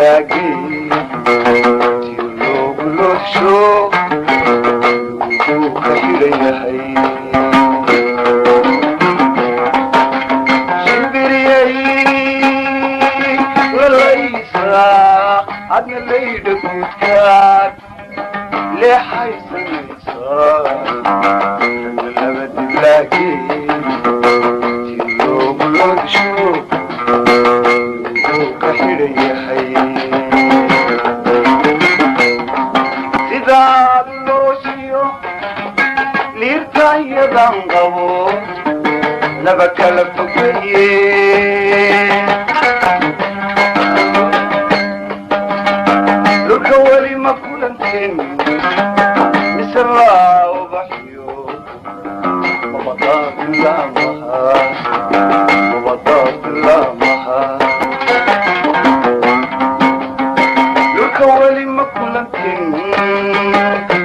Diblagi Tilogu losho Lugu kahilayahay Shimbiriyay Lalaysa Adna layda gudkaad Leexaysanaysa Laba diblagi Tilogu losho Lugu kahilayahay Sidaad looshiyo liirtayadan qabo laba kala fogeeye Dhulka weli ma kulanteen mise laa ubaxyo mabadaadilaamaha mabadaadilaamaha Dhulka weli ma kulanteen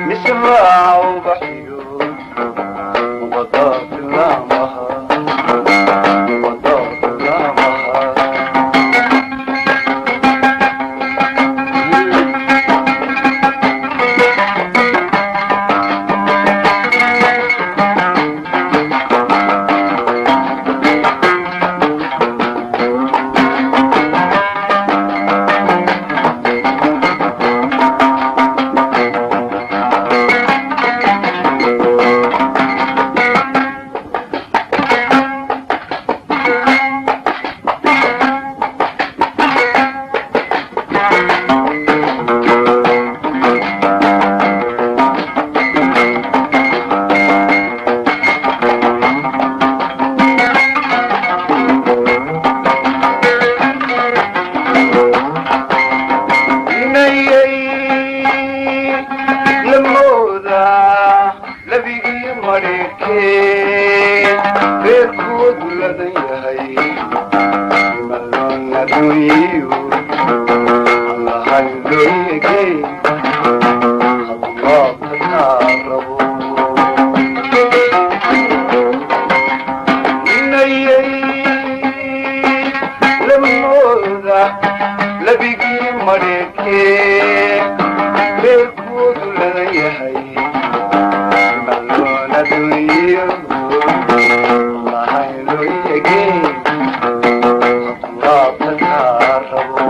mise laa ubaxyo mabadaadilaamaha mabadaadilaamaha Inayay lamooda labigii marikee reerkoodu ladan yahay maloon adduunyiyo allahayn looyegee hadlaabta kaa rabo Inayay lamooda labigii marikee reerkoodu ladan yahay maloon adduunyiyo allahayn looyegee hadlaabta kaa rabo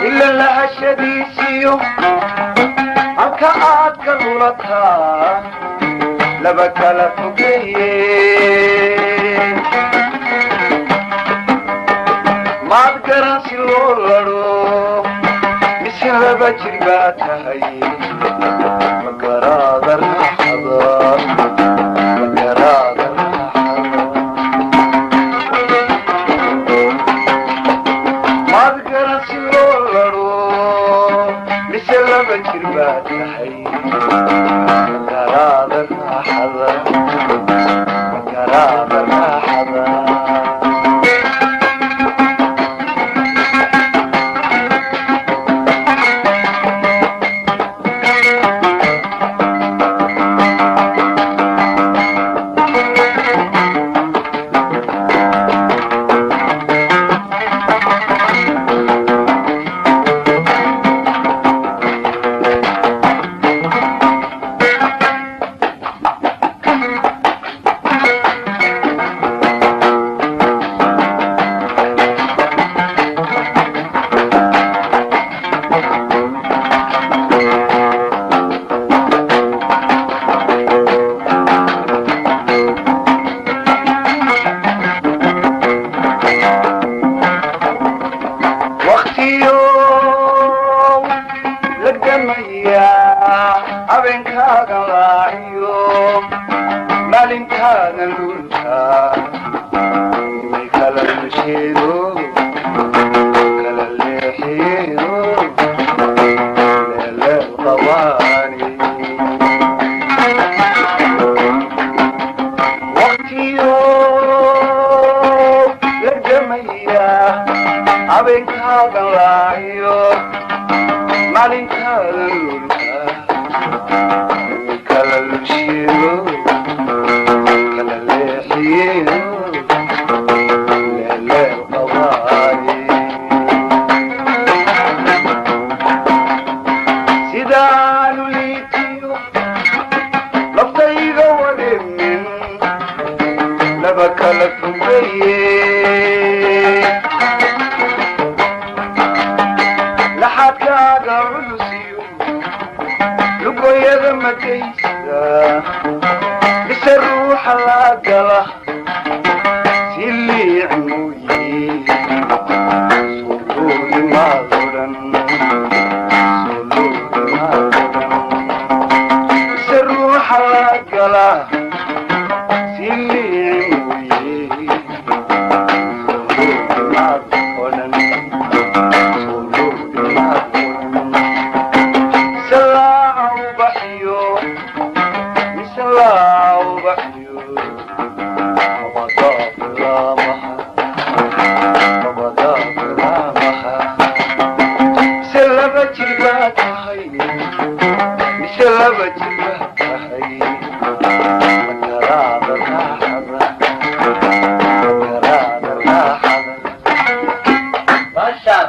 Ila lahashadiisiyo halka aad ka lulataa laba kala fogeeye Maad garan si loo laro mise laba jir baa tahay magaraada raaxada magaraada raaxada Maad garan si loo laro mise laba jir baa tahay magaraada raaxada magaraada raaxada Waqtiyo lagdamaya habeenkaaga laaciyo maalintaada lulka nimay kala lusheedo kala leexiyeedo leeleel qabaani Waqtiyo lagdamaya habeenkaaga laaciyo maalintaada lulka nimay kala lusheedo kala leexiyeedo leeleel qabaani. Maad odhan, soo maad odhan. Mise laaca ubaxiyo, mise laaca ubaxiyo, mabadaaflaamaha, mabadaaflaamaha. Mise laba jir baa tahay, mise laba jir baa tahay, makaraada raaxada, makaraada raaxada. Bashar.